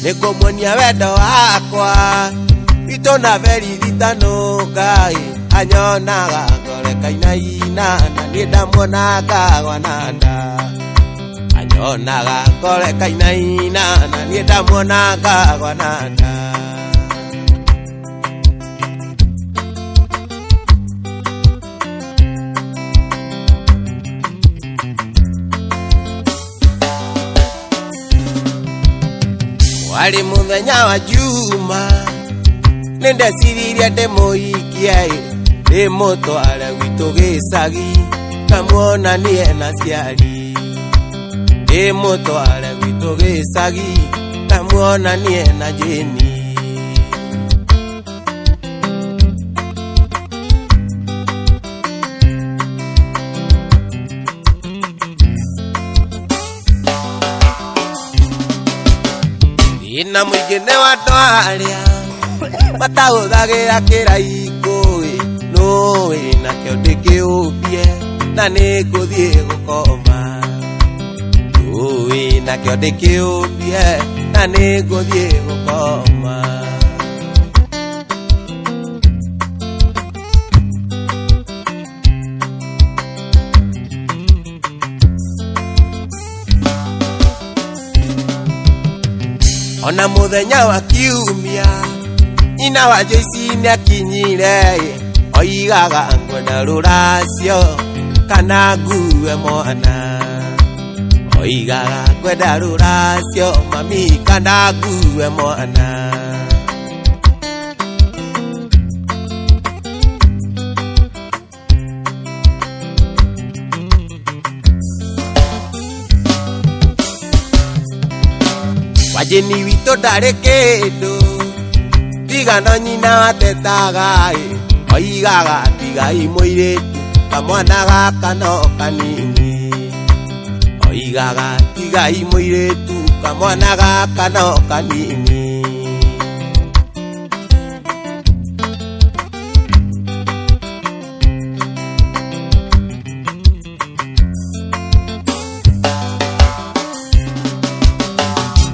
Nĩngũmuonia wendo wakwa witũ na berithitanũka anyonaga ngore kainaina na niĩ ndamuona ngagwa na nda anyonaga ngore kainaina na niĩ ndamuona ngagwa na nda. Warĩ mũthenya wa Juma nĩndeciririe ndĩmũhikie ndĩmũtware gwitũ gĩcagi ngamuonanie na aciari ndĩmũtware gwitũ gĩcagi ngamuonanie na Jeni. Thĩna mũingĩ nĩ wa andũ arĩa matahũthagĩra kĩraikũ nũĩ nakĩo ndĩkĩũmbie na nĩngũthiĩ gũkoma nũĩ nakĩo ndĩkĩũmbie na nĩngũthiĩ gũkoma. Ona mũthenya wa kiumia nyina wa Joyce nĩakinyire oigaga ngwenda rũracio kana ngue mwana oigaga ngwenda rũracio mami kana ngue mwana. Wajeni witũ ndarĩ kĩndũ tiga no nyina watetaga oigaga tigai mũirĩtu kamwana gaka no kanini oigaga tigai mũirĩtu kamwana gaka no kanini.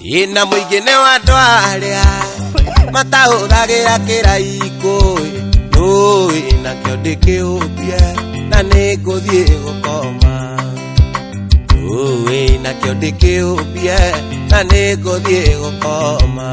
Thĩna mũingĩ nĩ wa andũ arĩa matahũthagĩra kĩraikũ nũĩ nakĩo ndĩkĩũmbie na nĩngũthiĩ gũkoma nũĩ nakĩo ndĩkĩũmbie na nĩngũthiĩ gũkoma.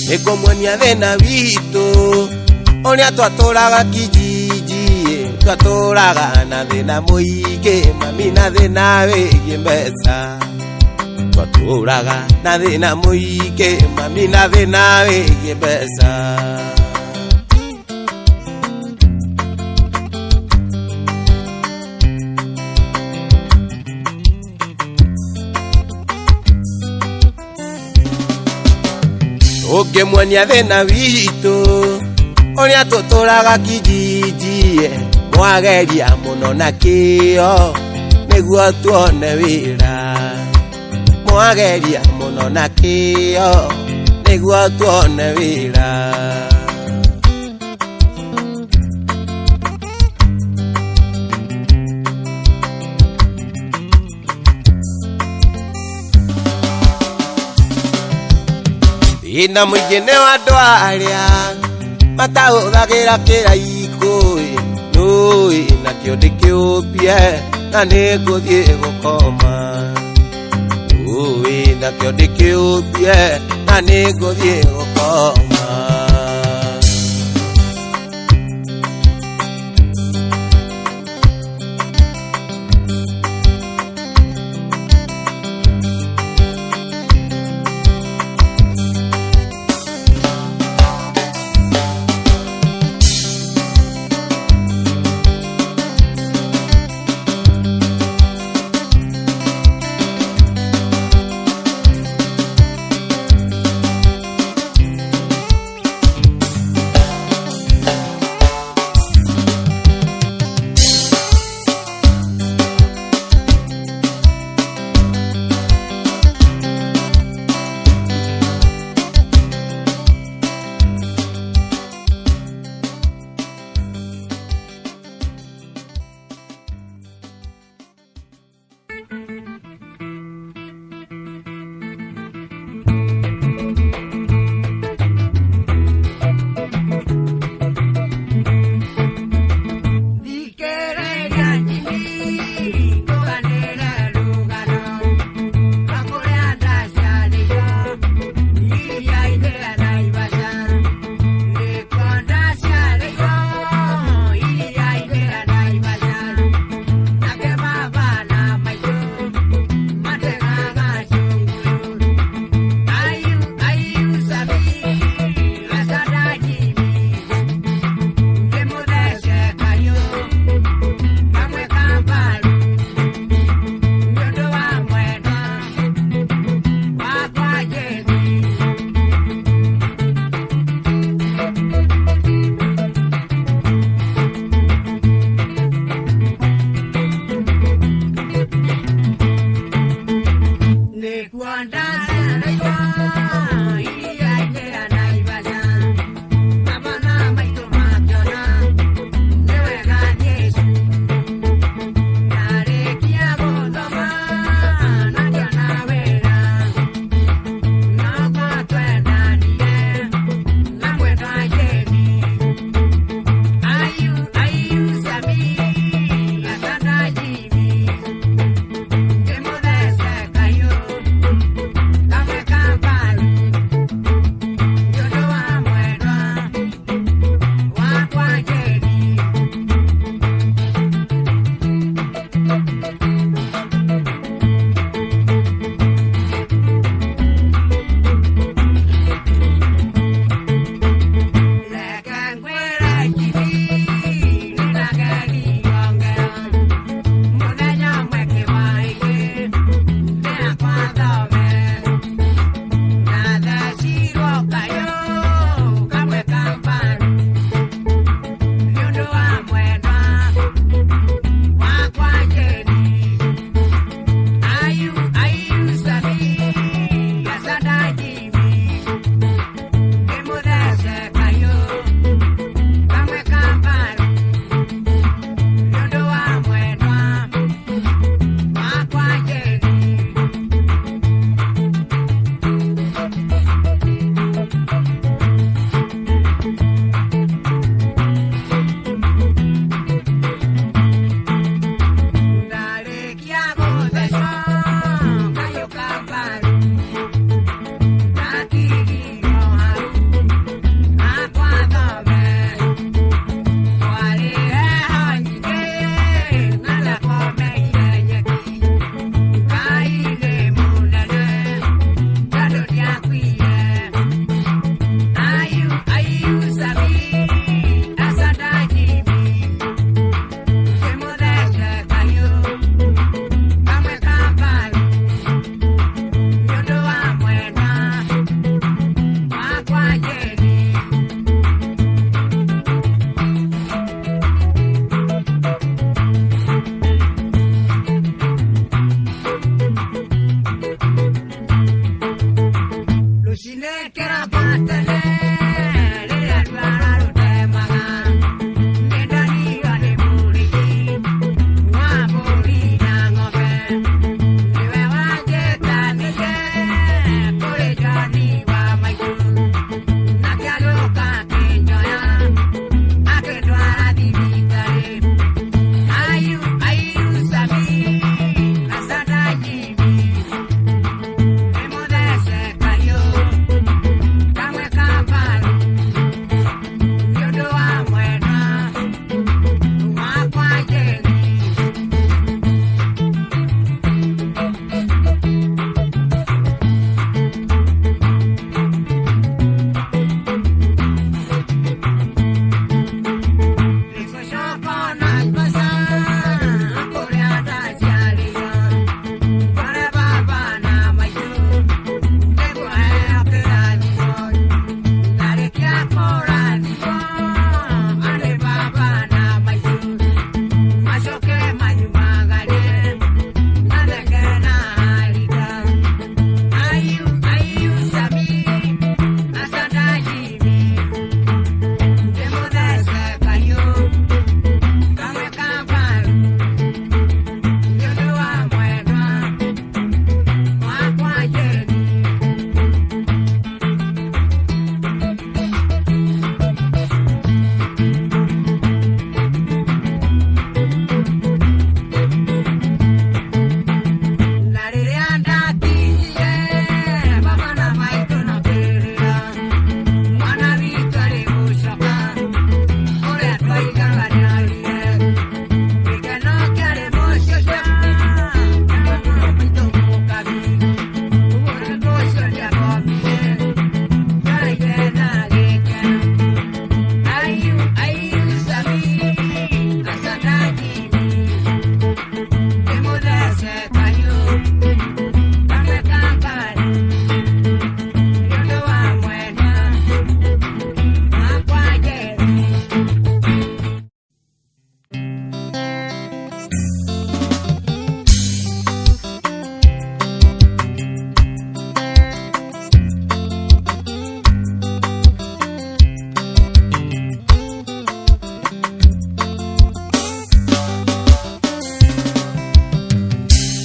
Nĩngũmuonia thĩna witũ ũrĩa twatũraga kijiji twatũraga na thĩna mũingĩ mami na thĩna wĩgiĩ mbeca twatũraga na thĩna mũingĩ mami na thĩna wĩgiĩ mbeca. Ũngĩmuonia thĩna witũ ũrĩa tũtũraga kijiji mwageria mũno na kĩo nĩguo tuone wĩra mwageria mũno na kĩo nĩguo tuone wĩra. Thĩna mũingĩ nĩ wa andũ arĩa matahũthagĩra kĩraikũ nũĩ nakĩo ndĩkĩũmbie na nĩngũthiĩ gũkoma nũĩ nakĩo ndĩkĩũmbie na nĩngũthiĩ gũkoma. Kamwe.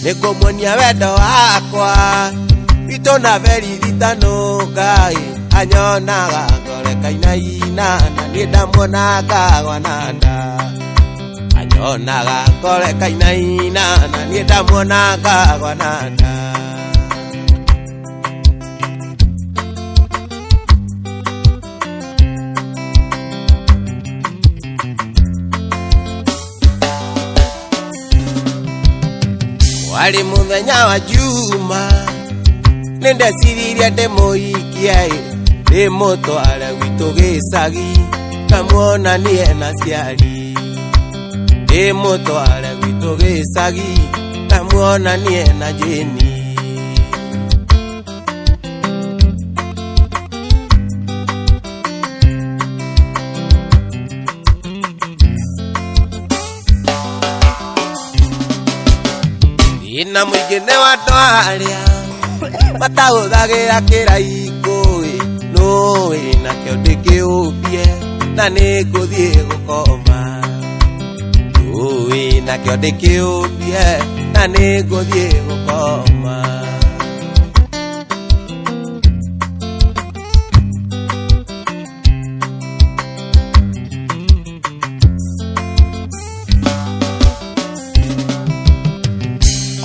Nĩngũmuonia wendo wakwa witũ na beriritanuka anyonaga ngore kainaina na niĩ ndamuona ngagwa na nda anyonaga ngore kainaina na niĩ ndamuona ngagwa na nda. Wali muthenya wa Juma nĩndeciririe ndĩmũikie ndĩmũtware gwitũ gĩcagi ngamuonanie na ciari ndĩmũtware gwitũ gĩcagi ngamuonanie na Jeni. Thĩna mũingĩ nĩ wa andũ arĩa matahũthagĩra kĩraikũ nũĩ nakĩo ndĩkĩũmbie na nĩngũthiĩ gũkoma nũĩ nakĩo ndĩkĩũmbie na nĩngũthiĩ gũkoma.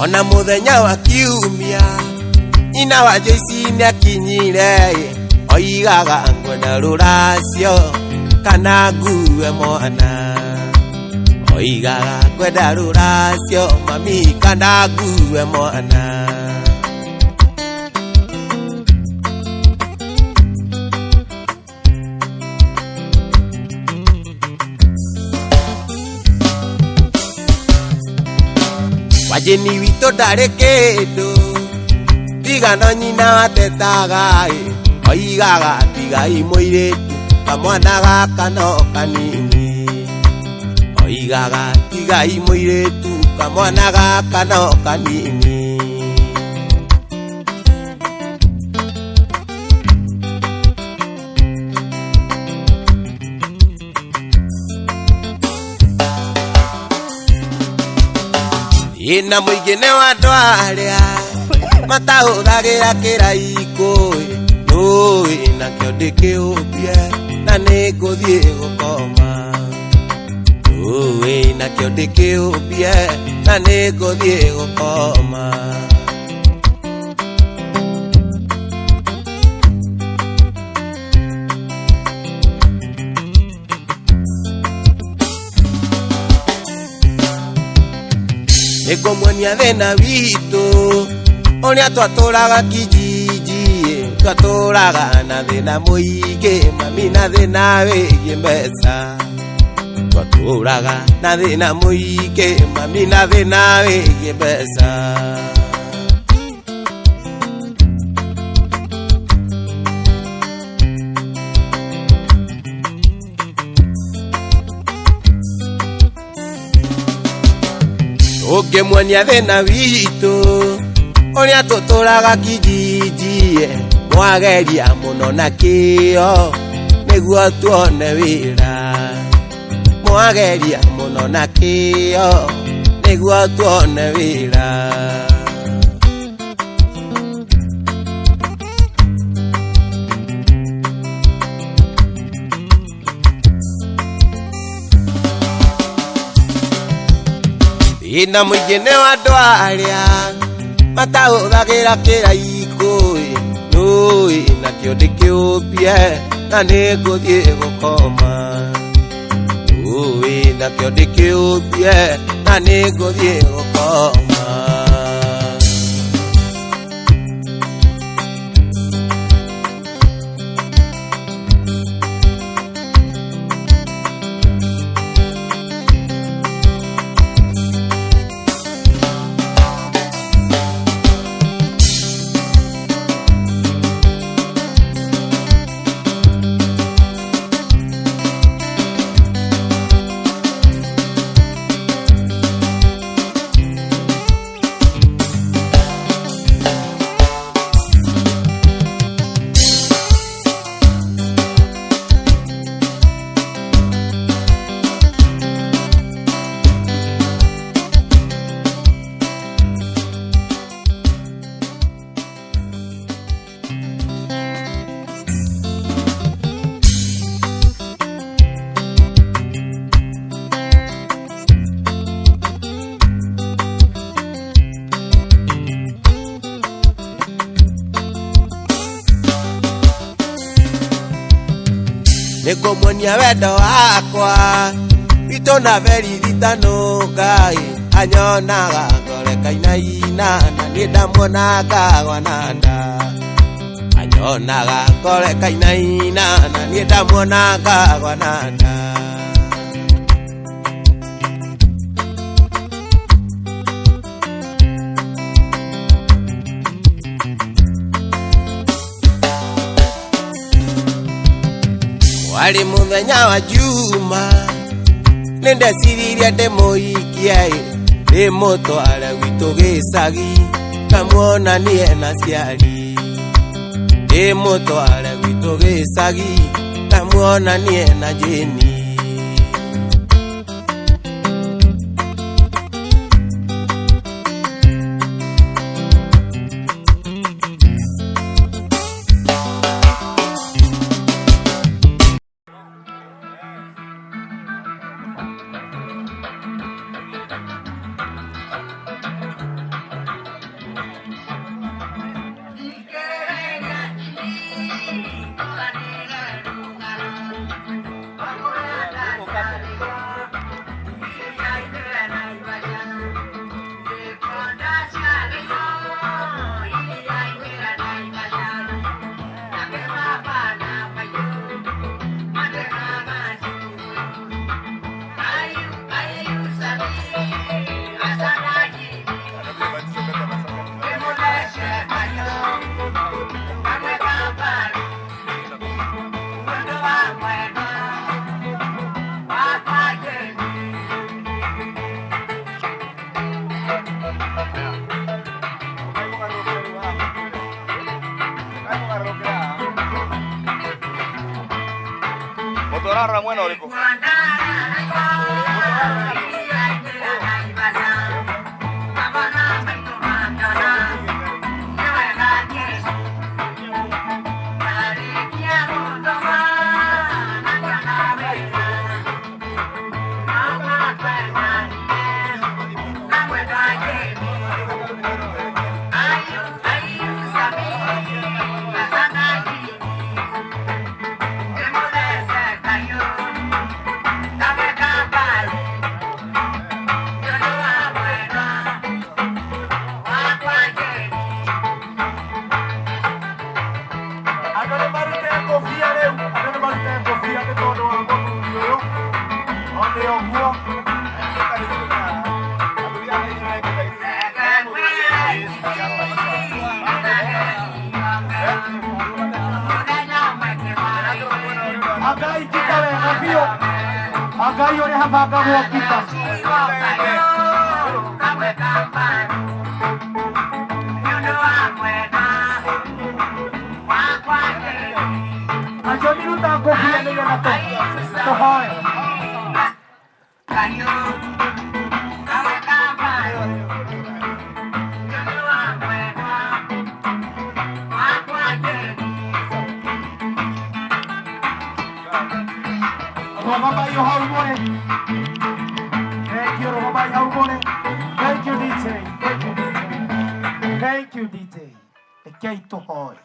Ona muthenya wa kiumia nyina wa Joyce nĩakinyire oigaga ngwenda rũracio kana ngue mwana oigaga ngwenda rũracio mami kana ngue mwana. Wajeni witũ ndarĩ kĩndũ tiga no nyina watetaga oigaga tigai mũirĩtu kamwana gaka no kanini oigaga tigai mũirĩtu kamwana gaka no kanini. Thĩna mũingĩ nĩ wa andũ arĩa matahũthagĩra kĩraikũ nũĩ nakĩo ndĩkĩũmbie na nĩngũthiĩ gũkoma nũĩ nakĩo ndĩkĩũmbie na nĩngũthiĩ gũkoma. Nĩngũmuonia thĩna witũ ũrĩa twatũraga kijiji twatũraga na thĩna mũingĩ mami na thĩna wĩgiĩ mbeca twatũraga na thĩna mũingĩ mami na thĩna wĩgiĩ mbeca. Ũngĩmuonia thĩna witũ ũrĩa tũtũraga kijiji mwageria mũno na kĩo nĩguo tuone wĩra mwageria mũno na kĩo nĩguo tuone wĩra. Thĩna mũingĩ nĩ wa andũ arĩa matahũthagĩra kĩraikũ nũĩ nakĩo ndĩkĩũmbie na nĩngũthiĩ gũkoma nũĩ nakĩo ndĩkĩũmbie na nĩngũthiĩ gũkoma. Nĩngũmuonia wendo wakwa witũ na beriritanuka anyonaga ngore kainaina na niĩ ndamuonaga gwananda anyonaga ngore kainaina na niĩ ndamuonaga gwananda. Warĩ mũthenya wa Juma nĩndeciririe ndĩmũikie ndĩmũtware gwitũ gĩcagi ngamuonanie na ciari ndĩmũtware gwitũ gĩcagi ngamuonanie na Jeni. Motorara mwena ũrĩkũ? Andũ nĩ marute ngũbia rĩu, andũ nĩ marute ngũbia nĩ tondũ wa mũthuri ũyũ. One ũguo. Angai kita wega biũ. Angai ũrĩa habangagwo kita. Anjoni ruta ngũbia nĩgetha tũhoe. Rũgamai hau mũrĩ. Thank you, rũgamai hau mũrĩ. Thank you, DJ. Thank you, DJ. Thank you, DJ. Rekei tũhoe.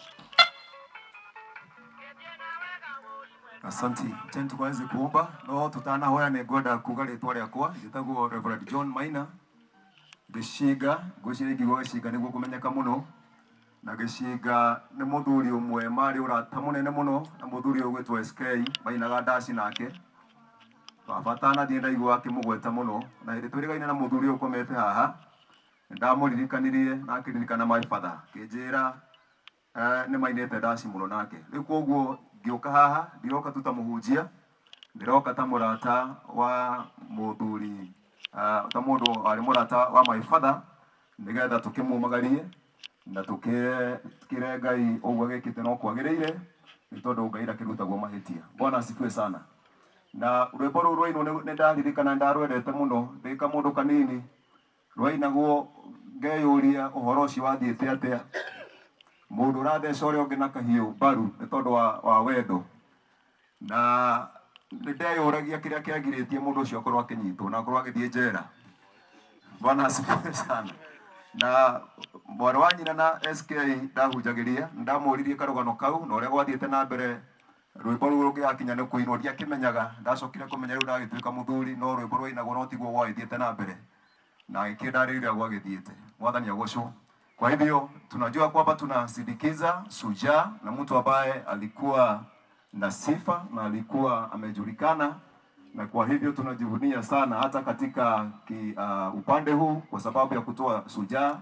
Asante. Tena tukaweze kuomba no tutanahoya nĩ ngwenda kuga rĩtwa rĩakwa njĩtagwo Reverend John Maina Gĩcinga. Ngwĩciria ingiuga Gĩcinga nĩguo kũmenyeka mũno, na Gĩcinga nĩ mũthuri ũmwe marĩ ũrata mũnene mũno na mũthuri ũyũ ũgwĩtwo SK mainaga ndaci nake. Baba atanathiĩ ndaigua akĩmũgweta mũno, na hĩndĩ twĩrĩgaine na mũthuri ũyũ ũkomete haha nĩndamũririkanirie na akĩririkana my father akĩnjĩra nĩ mainĩte ndaci mũno nake. Rĩu koguo ngĩũka haha ndiroka tu ta mũhunjia, ndĩroka ta mũrata wa mũthuri, ta mũndũ warĩ mũrata wa my father, nĩgetha tũkĩmumagarie na tũkĩre Ngai ũguo agĩkĩte no kwagĩrĩire, nĩ tondũ Ngai ndakĩrutagwo mahĩtia. Bwana asifiwe sana. Na rwĩmbo rũu rwainwo nĩ ndaririkana ndarwendete mũno ndĩ kamũndũ kanini, rwainagwo ngeyũria ũhoro ũcio wathiĩte atĩa, mũndũ ũratheca ũrĩa ũngĩ na kahiũ mbaru nĩ tondũ wa wendo. Na nĩ ndeyũragia kĩrĩa kĩagirĩtie mũndũ ũcio akorwo akĩnyitwo na akorwo agĩthiĩ njera. Bwana asifiwe sana. Na mwarĩ wa nyina na SK ndahunjagĩria, ndamũririe karũgano kau na ũrĩa gwathiĩte na mbere Rwĩmbo rũu rũngĩgakinya nĩ kũinwo ndiakĩmenyaga, ndacokire kũmenya rĩu ndagĩtuĩka mũthuri, no rwĩmbo rwainagwo no tiguo gwagĩthiĩte na mbere na agĩkĩndarĩria gwagĩthiĩte. Mwathani agocwo. Kwa hivyo tunajua kwamba tunasindikiza shujaa na mtu ambaye alikuwa na sifa na alikuwa amejulikana, na kwa hivyo tunajivunia sana hata katika upande huu kwa sababu ya kutoa shujaa.